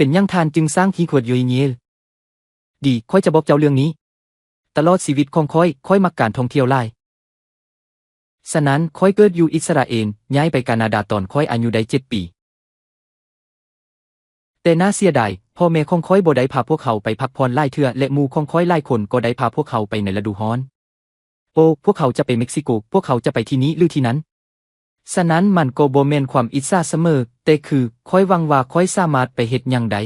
ປັນຫຍັງທ່ານຈຶ່ງສ້າງ Hikwot Yohiniel? ດີ, ຂ້ອຍຈະບອກເຈົ້າເລື່ອງນີ້. ຕະຫຼອດຊີວິດຂອງຂ້ອຍ, ຂ້ອຍມັກການທ່ອງທ່ຽວຫຼາຍ. ສະນັ້ນ, ຂ້ອຍເກີດຢູ່ອິດສະຣາເອນ, ຍ້າຍໄປການາດາຕອນຂ້ອຍອາຍຸໄດ້ເຈັດປີ. ແຕ່ໜ້າເສຍດາຍ, ພໍ່ແມ່ຂອງຂ້ອຍບໍ່ໄດ້ພາພວກເຮົາໄປພັກຜ່ອນຫຼາຍເທື່ອ ແລະ ໝູ່ຂອງຂ້ອຍຫຼາຍຄົນກໍໄດ້ພາພວກເຮົາໄປໃນລະດູຮ້ອນ. ໂອ້, ພວກເຂົາຈະໄປເມັກຊິໂກ, ພວກເຂົາຈະໄປທີ່ນີ້ ຫຼື ທີ່ນັ້ນ. ສະນັ້ນ, ມັນກໍບໍ່ແມ່ນຄວາມອິດສາສະເໝີ, ແຕ່ຄື ຂ້ອຍຫວັງວ່າຂ້ອຍສາມາດໄປເຮັດຫຍັງໄດ້.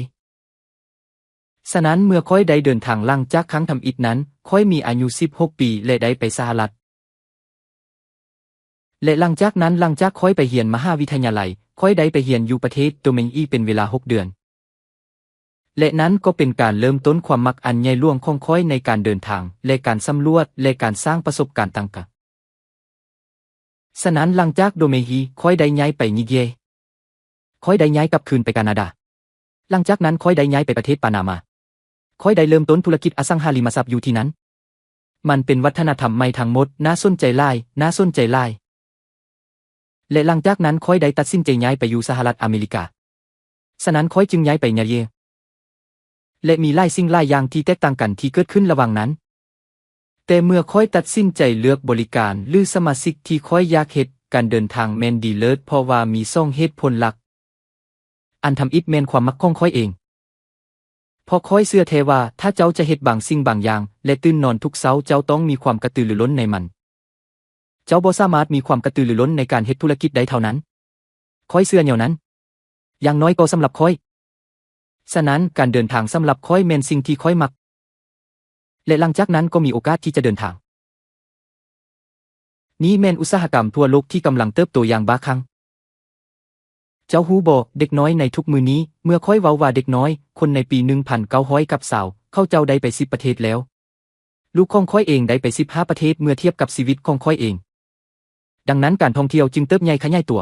ສະນັ້ນ, ເມື່ອຂ້ອຍໄດ້ເດີນທາງຫຼັງຈາກຄັ້ງທຳອິດນັ້ນ, ຂ້ອຍມີອາຍຸສິບຫົກປີ ແລະ ໄດ້ໄປສະຫະລັດ. ແລະ ຫຼັງຈາກນັ້ນ, ຫຼັງຈາກຂ້ອຍໄປຮຽນມະຫາວິທະຍາໄລ, ຂ້ອຍໄດ້ໄປຮຽນຢູ່ປະເທດໂດເມງອີເປັນເວລາຫົກເດືອນ. ແລະ ນັ້ນກໍເປັນການເລີ່ມຕົ້ນຄວາມມັກອັນໃຫຍ່ຫຼວງຂອງຂ້ອຍໃນການເດີນທາງ ແລະ ການສຳຫຼວດ ແລະ ການສ້າງປະສົບການຕ່າງໆ. ສະນັ້ນ, ຫຼັງຈາກໂດເມງອີ, ຂ້ອຍໄດ້ຍ້າຍໄປນິເຢຍ. ຂ້ອຍໄດ້ຍ້າຍກັບຄືນໄປການາດາ. ຫຼັງຈາກນັ້ນ, ຂ້ອຍໄດ້ຍ້າຍໄປປະເທດປານາມາ. ຂ້ອຍໄດ້ເລີ່ມຕົ້ນທຸລະກິດອະສັງຫາລິມະຊັບຢູ່ທີ່ນັ້ນ. ມັນເປັນວັດທະນະທຳໃໝ່ທັງໝົດ, ໜ້າສົນໃຈຫຼາຍ, ໜ້າສົນໃຈຫຼາຍ. ແລະ ຫຼັງຈາກນັ້ນ, ຂ້ອຍໄດ້ຕັດສິນໃຈຍ້າຍໄປຢູ່ສະຫະລັດອາເມລິກາ. ສະນັ້ນ, ຂ້ອຍຈຶ່ງຍ້າຍໄປນະເຢ ແລະ ມີຫຼາຍສິ່ງຫຼາຍຢ່າງທີ່ແຕກຕ່າງກັນທີ່ເກີດຂຶ້ນລະຫວ່າງນັ້ນ. ແຕ່ເມື່ອຂ້ອຍຕັດສິນໃຈເລືອກບໍລິການ ຫຼື ສະມາຊິກທີ່ຂ້ອຍຢາກເຮັດ, ການເດີນທາງແມ່ນດີເລີດ ເພາະວ່າມີສອງເຫດຜົນຫຼັກ. ອັນທຳອິດແມ່ນຄວາມມັກຂອງຂ້ອຍເອງ. ເພາະຂ້ອຍເຊື່ອແທ້ວ່າ ຖ້າເຈົ້າຈະເຮັດບາງສິ່ງບາງຢ່າງ ແລະ ຕື່ນນອນທຸກເຊົ້າ, ເຈົ້າຕ້ອງມີຄວາມກະຕືລືລົ້ນໃນມັນ. ເຈົ້າບໍ່ສາມາດມີຄວາມກະຕືລືລົ້ນໃນການເຮັດທຸລະກິດໄດ້ເທົ່ານັ້ນ. ຂ້ອຍເຊື່ອແນວນັ້ນ. ຢ່າງໜ້ອຍກໍສຳລັບຂ້ອຍ. ສະນັ້ນ, ການເດີນທາງສຳລັບຂ້ອຍແມ່ນສິ່ງທີ່ຂ້ອຍມັກ. ແລະ ຫຼັງຈາກນັ້ນກໍມີໂອກາດທີ່ຈະເດີນທາງ. ນີ້ແມ່ນອຸດສາຫະກຳທົ່ວໂລກທີ່ກຳລັງເຕີບໂຕຢ່າງບ້າຄັ່ງ. ເຈົ້າຮູ້ບໍ່, ເດັກນ້ອຍໃນທຸກມື້ນີ້, ເມື່ອຂ້ອຍເວົ້າວ່າເດັກນ້ອຍ, ຄົນໃນປີໜຶ່ງພັນເກົ້າຮ້ອຍກັບຊາວ, ເຂົາເຈົ້າໄດ້ໄປສິບປະເທດແລ້ວ. ລູກຂອງຂ້ອຍເອງໄດ້ໄປສິບຫ້າປະເທດເມື່ອທຽບກັບຊີວິດຂອງຂ້ອຍເອງ. ດັ່ງນັ້ນການທ່ອງທ່ຽວຈຶ່ງເຕີບໃຫຍ່ຂະຫຍາຍຕົວ.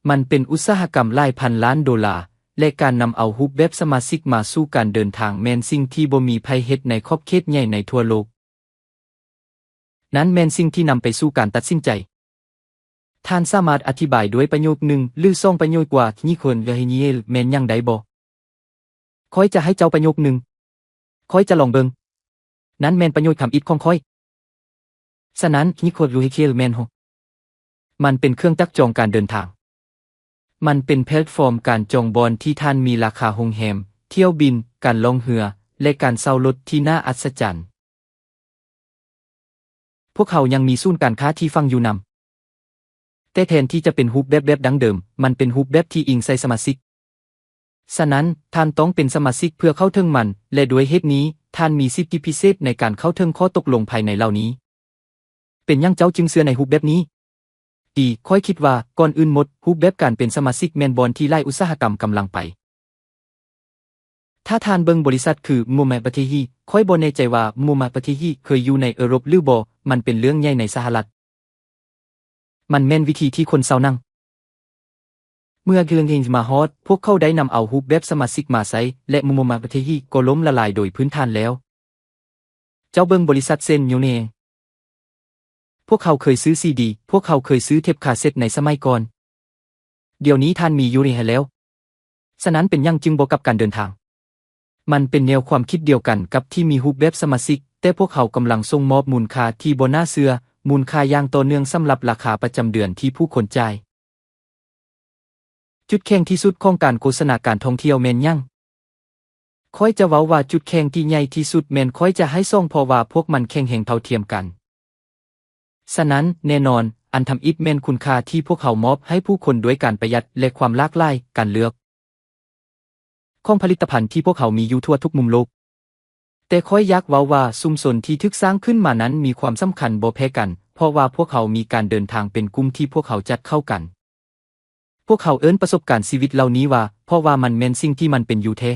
ມັນເປັນອຸດສາຫະກຳຫຼາຍພັນລ້ານໂດລາ, ແລະ ການນຳເອົາຮູບແບບສະມາຊິກມາສູ່ການເດີນທາງແມ່ນສິ່ງທີ່ບໍ່ມີໃຜເຮັດໃນຂອບເຂດໃຫຍ່ໃນທົ່ວໂລກ. ນັ້ນແມ່ນສິ່ງທີ່ນຳໄປສູ່ການຕັດສິນໃຈ. ທ່ານສາມາດອະທິບາຍດ້ວຍປະໂຫຍກໜຶ່ງ ຫຼື ສອງປະໂຫຍກວ່າ Hikwot Yohiniel ແມ່ນຫຍັງໄດ້ບໍ່? ຂ້ອຍຈະໃຫ້ເຈົ້າປະໂຫຍກໜຶ່ງ. ຂ້ອຍຈະລອງເບິ່ງ. ນັ້ນແມ່ນປະໂຫຍກທຳອິດຂອງຂ້ອຍ. ສະນັ້ນ, Hikwot Yohiniel ແມ່ນຫຍັງ? ມັນເປັນເຄື່ອງຈັກຈອງການເດີນທາງ. ມັນເປັນແພລດຟອມການຈອງບ່ອນທີ່ທ່ານມີລາຄາໂຮງແຮມ, ຖ້ຽວບິນ, ການລ່ອງເຮືອ ແລະ ການເຊົ່າລົດທີ່ໜ້າອັດສະຈັນ. ພວກເຮົາຍັງມີສູນການຄ້າທີ່ຝັງຢູ່ນຳ. ແຕ່ແທນທີ່ຈະເປັນຮູບແບບ ແບບດັ້ງເດີມ, ມັນເປັນຮູບແບບທີ່ອີງໃສ່ສະມາຊິກ. ສະນັ້ນ, ທ່ານຕ້ອງເປັນສະມາຊິກເພື່ອເຂົ້າເຖິງມັນ, ແລະ ດ້ວຍເຫດນີ້, ທ່ານມີສິດທິພິເສດໃນການເຂົ້າເຖິງຂໍ້ຕົກລົງພາຍໃນເຫຼົ່ານີ້. ເປັນຫຍັງເຈົ້າຈຶ່ງເຊື່ອໃນຮູບແບບນີ້? ດີ, ຂ້ອຍຄິດວ່າ, ກ່ອນອື່ນໝົດ, ຮູບແບບການເປັນສະມາຊິກແມ່ນບ່ອນທີ່ຫຼາຍອຸດສາຫະກຳກຳລັງໄປ. ຖ້າທ່ານເບິ່ງບໍລິສັດຄື Muhammad Patehi, ຂ້ອຍບໍ່ແນ່ໃຈວ່າ Muhammad Patehi ເຄີຍຢູ່ໃນເອີຣົບຫຼືບໍ່, ມັນເປັນເລື່ອງໃຫຍ່ໃນສະຫະລັດ. ມັນແມ່ນວິທີທີ່ຄົນເຊົ່າໜັງ. ເມື່ອ Glenn Haynes ມາຮອດ, ພວກເຂົາໄດ້ນຳເອົາຮູບແບບສະມາຊິກມາໃຊ້ ແລະ Muhammad Patehi ກໍລົ້ມລະລາຍໂດຍພື້ນຖານແລ້ວ. ເຈົ້າເບິ່ງບໍລິສັດເຊັ່ນ Unilever. ພວກເຂົາເຄີຍຊື້ຊີດີ, ພວກເຂົາເຄີຍຊື້ເທບຄາເຊັດໃນສະໄໝກ່ອນ. ດຽວນີ້ທ່ານມີ Unilever ແລ້ວ. ສະນັ້ນເປັນຫຍັງຈຶ່ງບໍ່ກັບການເດີນທາງ? ມັນເປັນແນວຄວາມຄິດດຽວກັນກັບທີ່ມີຮູບແບບສະມາຊິກ, ແຕ່ພວກເຮົາກຳລັງສົ່ງມອບມູນຄ່າທີ່ບໍ່ໜ້າເຊື່ອ, ມູນຄ່າຢ່າງຕໍ່ເນື່ອງສຳລັບລາຄາປະຈຳເດືອນທີ່ຜູ້ຄົນຈ່າຍ. ຈຸດແຂງທີ່ສຸດຂອງການໂຄສະນາການທ່ອງທ່ຽວແມ່ນຫຍັງ? ຂ້ອຍຈະເວົ້າວ່າຈຸດແຂງທີ່ໃຫຍ່ທີ່ສຸດແມ່ນຂ້ອຍຈະໃຫ້ສອງ ເພາະວ່າພວກມັນແຂງແຮງເທົ່າທຽມກັນ. ສະນັ້ນ, ແນ່ນອນ, ອັນທຳອິດແມ່ນຄຸນຄ່າທີ່ພວກເຮົາມອບໃຫ້ຜູ້ຄົນດ້ວຍການປະຢັດ ແລະ ຄວາມຫຼາກຫຼາຍການເລືອກຂອງຜະລິດຕະພັນທີ່ພວກເຮົາມີຢູ່ທົ່ວທຸກມຸມໂລກ. ແຕ່ຂ້ອຍຢາກເວົ້າວ່າຊຸມຊົນທີ່ຖືກສ້າງຂຶ້ນມານັ້ນມີຄວາມສຳຄັນບໍ່ແພ້ກັນ, ເພາະວ່າພວກເຮົາມີການເດີນທາງເປັນກຸ່ມທີ່ພວກເຮົາຈັດເຂົ້າກັນ. ພວກເຮົາເອີ້ນປະສົບການຊີວິດເຫຼົ່ານີ້ວ່າ, ເພາະວ່າມັນແມ່ນສິ່ງທີ່ມັນເປັນຢູ່ແທ້.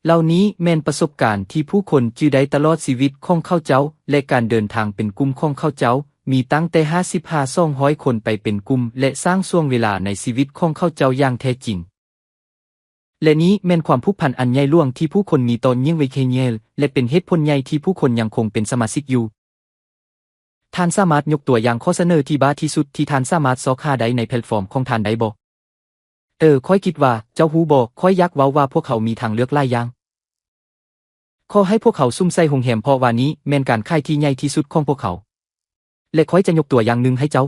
ເຫຼົ່ານີ້ແມ່ນປະສົບການທີ່ຜູ້ຄົນຈື່ໄດ້ຕະຫຼອດຊີວິດຂອງເຂົາເຈົ້າ ແລະ ການເດີນທາງເປັນກຸ່ມຂອງເຂົາເຈົ້າ, ມີຕັ້ງແຕ່ຫ້າສິບຫາສອງຮ້ອຍຄົນໄປເປັນກຸ່ມ ແລະ ສ້າງຊ່ວງເວລາໃນຊີວິດຂອງເຂົາເຈົ້າຢ່າງແທ້ຈິງ. ແລະ ນີ້ແມ່ນຄວາມຜູກພັນອັນໃຫຍ່ຫຼວງທີ່ຜູ້ຄົນມີຕໍ່ Yohiniel ແລະ ເປັນເຫດຜົນໃຫຍ່ທີ່ຜູ້ຄົນຍັງຄົງເປັນສະມາຊິກຢູ່. ທ່ານສາມາດຍົກຕົວຢ່າງຂໍ້ສະເໜີທີ່ບ້າທີ່ສຸດທີ່ທ່ານສາມາດຊອກຫາໄດ້ໃນແພລດຟອມຂອງທ່ານໄດ້ບໍ່? ເອີ, ຂ້ອຍຄິດວ່າ, ເຈົ້າຮູ້ບໍ່, ຂ້ອຍຢາກເວົ້າວ່າພວກເຂົາມີທາງເລືອກຫຼາຍຢ່າງ. ຂໍໃຫ້ພວກເຂົາສຸມໃສ່ໂຮງແຮມ, ເພາະວ່ານີ້ແມ່ນການຂາຍທີ່ໃຫຍ່ທີ່ສຸດຂອງພວກເຂົາ. ແລະ ຂ້ອຍຈະຍົກຕົວຢ່າງໜຶ່ງໃຫ້ເຈົ້າ.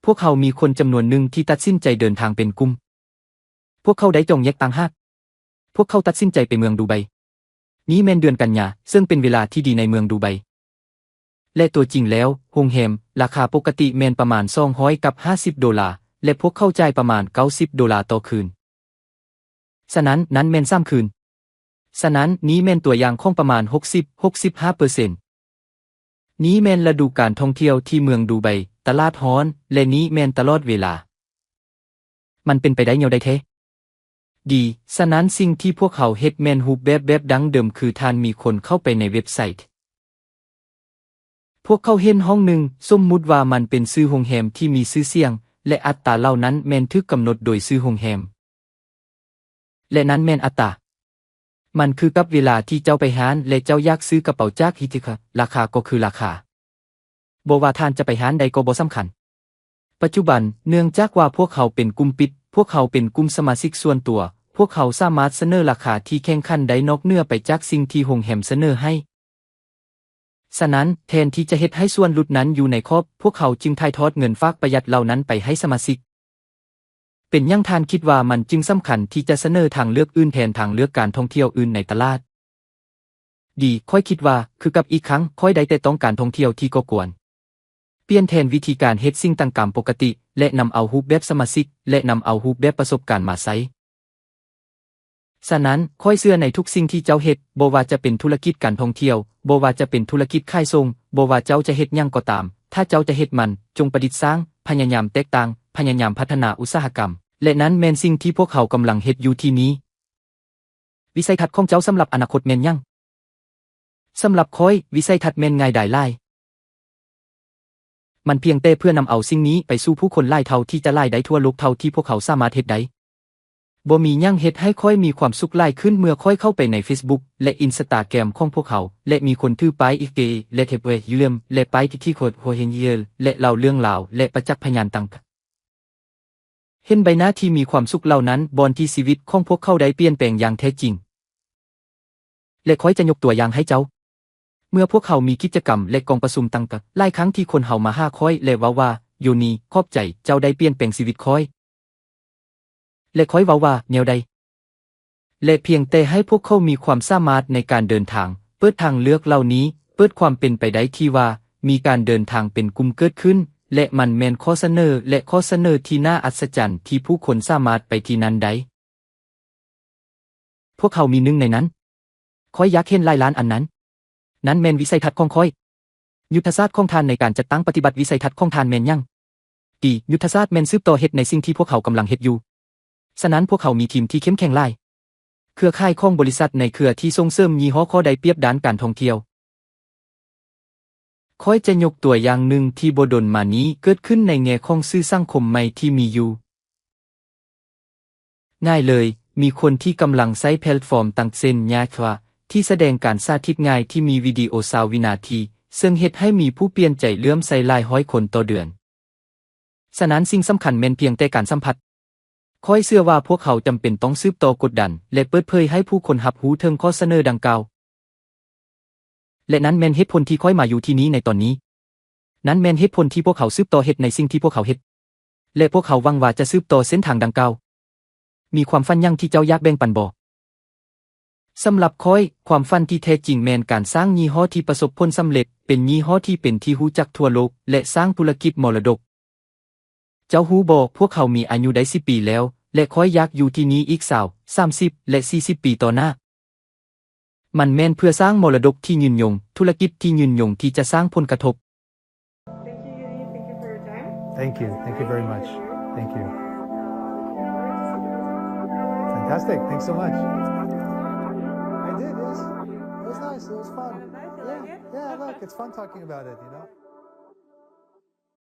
ພວກເຂົາມີຄົນຈຳນວນໜຶ່ງທີ່ຕັດສິນໃຈເດີນທາງເປັນກຸ່ມ. ພວກເຂົາໄດ້ຈອງແຍກຕ່າງຫາກ. ພວກເຂົາຕັດສິນໃຈໄປເມືອງດູໄບ. ນີ້ແມ່ນເດືອນກັນຍາ, ເຊິ່ງເປັນເວລາທີ່ດີໃນເມືອງດູໄບ. ແລະ ຕົວຈິງແລ້ວ, ໂຮງແຮມລາຄາປົກກະຕິແມ່ນປະມານສອງຮ້ອຍກັບຫ້າສິບໂດລາ, ແລະ ພວກເຂົາຈ່າຍປະມານເກົ້າສິບໂດລາຕໍ່ຄືນ. ສະນັ້ນ, ນັ້ນແມ່ນສາມຄືນ. ສະນັ້ນ, ນີ້ແມ່ນຕົວຢ່າງຂອງປະມານຫົກສິບ ຫົກສິບຫ້າເປີເຊັນ. ນີ້ແມ່ນລະດູການທ່ອງທ່ຽວທີ່ເມືອງດູໄບ, ຕະຫຼາດຮ້ອນ, ແລະ ນີ້ແມ່ນຕະຫຼອດເວລາ. ມັນເປັນໄປໄດ້ແນວໃດແທ້? ດີ, ສະນັ້ນສິ່ງທີ່ພວກເຮົາເຮັດແມ່ນຮູບແບບແບບດັ້ງເດີມ, ຄືທ່ານມີຄົນເຂົ້າໄປໃນເວັບໄຊ. ພວກເຂົາເຫັນຫ້ອງໜຶ່ງ, ສົມມຸດວ່າມັນເປັນຊື່ໂຮງແຮມທີ່ມີຊື່ສຽງ, ແລະ ອັດຕາເຫຼົ່ານັ້ນແມ່ນຖືກກຳນົດໂດຍຊື່ໂຮງແຮມ. ແລະ ນັ້ນແມ່ນອັດຕາ. ມັນຄືກັບເວລາທີ່ເຈົ້າໄປຮ້ານ ແລະ ເຈົ້າຢາກຊື້ກະເປົາຈາກ Hitika, ລາຄາກໍຄືລາຄາ. ບໍ່ວ່າທ່ານຈະໄປຮ້ານໃດກໍບໍ່ສຳຄັນ. ປັດຈຸບັນ, ເນື່ອງຈາກວ່າພວກເຮົາເປັນກຸ່ມປິດ, ພວກເຮົາເປັນກຸ່ມສະມາຊິກສ່ວນຕົວ, ພວກເຮົາສາມາດສະເໜີລາຄາທີ່ແຂ່ງຂັນໄດ້ນອກເໜືອໄປຈາກສິ່ງທີ່ໂຮງແຮມສະເໜີໃຫ້. ສະນັ້ນ, ແທນທີ່ຈະເຮັດໃຫ້ສ່ວນຫຼຸດນັ້ນຢູ່ໃນຂອບ, ພວກເຮົາຈຶ່ງຖ່າຍທອດເງິນຝາກປະຢັດເຫຼົ່ານັ້ນໄປໃຫ້ສະມາຊິກ. ເປັນຫຍັງທ່ານຄິດວ່າມັນຈຶ່ງສຳຄັນທີ່ຈະສະເໜີທາງເລືອກອື່ນແທນທາງເລືອກການທ່ອງທ່ຽວອື່ນໃນຕະຫຼາດ? ດີ, ຂ້ອຍຄິດວ່າ, ຄືກັບອີກຄັ້ງ, ຂ້ອຍໄດ້ແຕ່ຕ້ອງການທ່ອງທ່ຽວທີ່ກໍ່ກວນ. ປ່ຽນແທນວິທີການເຮັດສິ່ງຕ່າງຕາມປົກກະຕິ ແລະ ນຳເອົາຮູບແບບສະມາຊິກ ແລະ ນຳເອົາຮູບແບບປະສົບການມາໃຊ້. ສະນັ້ນ, ຂ້ອຍເຊື່ອໃນທຸກສິ່ງທີ່ເຈົ້າເຮັດ, ບໍ່ວ່າຈະເປັນທຸລະກິດການທ່ອງທ່ຽວ, ບໍ່ວ່າຈະເປັນທຸລະກິດຂາຍສົ່ງ, ບໍ່ວ່າເຈົ້າຈະເຮັດຫຍັງກໍຕາມ, ຖ້າເຈົ້າຈະເຮັດມັນ, ຈົ່ງປະດິດສ້າງ, ພະຍາຍາມແຕກຕ່າງ, ພະຍາຍາມພັດທະນາອຸດສາຫະກຳ, ແລະ ນັ້ນແມ່ນສິ່ງທີ່ພວກເຮົາກຳລັງເຮັດຢູ່ທີ່ນີ້. ວິໄສທັດຂອງເຈົ້າສຳລັບອະນາຄົດແມ່ນຫຍັງ? ສຳລັບຂ້ອຍ, ວິໄສທັດແມ່ນງ່າຍດາຍຫຼາຍ. ມັນພຽງແຕ່ເພື່ອນຳເອົາສິ່ງນີ້ໄປສູ່ຜູ້ຄົນຫຼາຍເທົ່າທີ່ຈະຫຼາຍໄດ້ທົ່ວໂລກເທົ່າທີ່ພວກເຮົາສາມາດເຮັດໄດ້. ບໍ່ມີຫຍັງເຮັດໃຫ້ຂ້ອຍມີຄວາມສຸກຫຼາຍຂຶ້ນເມື່ອຂ້ອຍເຂົ້າໄປໃນ Facebook ແລະ Instagram ຂອງພວກເຮົາ ແລະ ມີຄົນຖືປ້າຍ Ike ແລະ Tepe Yilem ແລະ ປ້າຍທີ່ທີ່ໂຄດໂຮເຮນເຍລ ແລະ ເລົ່າເລື່ອງລາວ ແລະ ປະຈັກພະຍານຕ່າງ ເຫັນໃບໜ້າທີ່ມີຄວາມສຸກເຫຼົ່ານັ້ນ ບ່ອນທີ່ຊີວິດຂອງພວກເຂົາໄດ້ປ່ຽນແປງຢ່າງແທ້ຈິງ. ແລະ ຂ້ອຍຈະຍົກຕົວຢ່າງໃຫ້ເຈົ້າ. ເມື່ອພວກເຮົາມີກິດຈະກຳ ແລະ ກອງປະຊຸມຕ່າງໆ, ຫຼາຍຄັ້ງທີ່ຄົນເຮົາມາຫາຂ້ອຍ ແລະ ເວົ້າວ່າ, ໂຢນີ, ຂອບໃຈ, ເຈົ້າໄດ້ປ່ຽນແປງຊີວິດຂ້ອຍ. ແລະ ຂ້ອຍເວົ້າວ່າ, ແນວໃດ? ແລະ ພຽງແຕ່ໃຫ້ພວກເຂົາມີຄວາມສາມາດໃນການເດີນທາງ, ເປີດທາງເລືອກເຫຼົ່ານີ້, ເປີດຄວາມເປັນໄປໄດ້ທີ່ວ່າມີການເດີນທາງເປັນກຸ່ມເກີດຂຶ້ນ, ແລະ ມັນແມ່ນຂໍ້ສະເໜີ ແລະ ຂໍ້ສະເໜີທີ່ໜ້າອັດສະຈັນທີ່ຜູ້ຄົນສາມາດໄປທີ່ນັ້ນໄດ້. ພວກເຮົາມີໜຶ່ງໃນນັ້ນ. ຂ້ອຍຢາກເຫັນຫຼາຍລ້ານອັນນັ້ນ. ນັ້ນແມ່ນວິໄສທັດຂອງຂ້ອຍ. ຍຸດທະສາດຂອງທ່ານໃນການຈັດຕັ້ງປະຕິບັດວິໄສທັດຂອງທ່ານແມ່ນຫຍັງ? ດີ, ຍຸດທະສາດແມ່ນສືບຕໍ່ເຮັດໃນສິ່ງທີ່ພວກເຮົາກຳລັງເຮັດຢູ່. ສະນັ້ນພວກເຮົາມີທີມທີ່ເຂັ້ມແຂງຫຼາຍ. ເຄືອຂ່າຍຂອງບໍລິສັດໃນເຄືອທີ່ສົ່ງເສີມຍີ່ຫໍ້ຂໍ້ໄດ້ປຽບດ້ານການທ່ອງທ່ຽວ. ຂ້ອຍຈະຍົກຕົວຢ່າງໜຶ່ງທີ່ບໍ່ດົນມານີ້ເກີດຂຶ້ນໃນແງ່ຂອງສື່ສັງຄົມໃໝ່ທີ່ມີຢູ່. ງ່າຍເລີຍ, ມີຄົນທີ່ກຳລັງໃຊ້ແພລດຟອມຕ່າງເຊັ່ນ Nyatwa ທີ່ສະແດງການສາທິດງ່າຍທີ່ມີວິດີໂອຊາວວິນາທີ, ເຊິ່ງເຮັດໃຫ້ມີຜູ້ປ່ຽນໃຈເຫຼື້ອມໃສຫຼາຍຮ້ອຍຄົນຕໍ່ເດືອນ. ສະນັ້ນສິ່ງສຳຄັນແມ່ນພຽງແຕ່ການສຳຜັດ. ຂ້ອຍເຊື່ອວ່າພວກເຮົາຈຳເປັນຕ້ອງສືບຕໍ່ກົດດັນ ແລະ ເປີດເຜີຍໃຫ້ຜູ້ຄົນຮັບຮູ້ເຖິງຂໍ້ສະເໜີດັ່ງກ່າວ. ແລະ ນັ້ນແມ່ນເຫດຜົນທີ່ຂ້ອຍມາຢູ່ທີ່ນີ້ໃນຕອນນີ້. ນັ້ນແມ່ນເຫດຜົນທີ່ພວກເຮົາສືບຕໍ່ເຮັດໃນສິ່ງທີ່ພວກເຮົາເຮັດ. ແລະ ພວກເຮົາຫວັງວ່າຈະສືບຕໍ່ເສັ້ນທາງດັ່ງກ່າວ. ມີຄວາມຝັນຫຍັງທີ່ເຈົ້າຢາກແບ່ງປັນບໍ່? ສຳລັບຂ້ອຍ, ຄວາມຝັນທີ່ແທ້ຈິງແມ່ນການສ້າງຍີ່ຫໍ້ທີ່ປະສົບຜົນສຳເລັດ, ເປັນຍີ່ຫໍ້ທີ່ເປັນທີ່ຮູ້ຈັກທົ່ວໂລກ ແລະ ສ້າງທຸລະກິດມໍລະດົກ. ເຈົ້າຮູ້ບໍ່, ພວກເຮົາມີອາຍຸໄດ້ສິບປີແລ້ວ, ແລະ ຂ້ອຍຢາກຢູ່ທີ່ນີ້ອີກຊາວ, ສາມສິບ ແລະ ສີ່ສິບປີຕໍ່ໜ້າ. ມັນແມ່ນເພື່ອສ້າງມໍລະດົກທີ່ຍືນຍົງ, ທຸລະກິດທີ່ຍືນຍົງທີ່ຈະສ້າງຜົນກະທົບ. Thank you, Yuri. Thank you for your time. Thank you. Thank you very much. Thank you. Fantastic. Thanks so much. I did, yes. It was nice. It was fun. Yeah, yeah, look, it's fun talking about it, you know?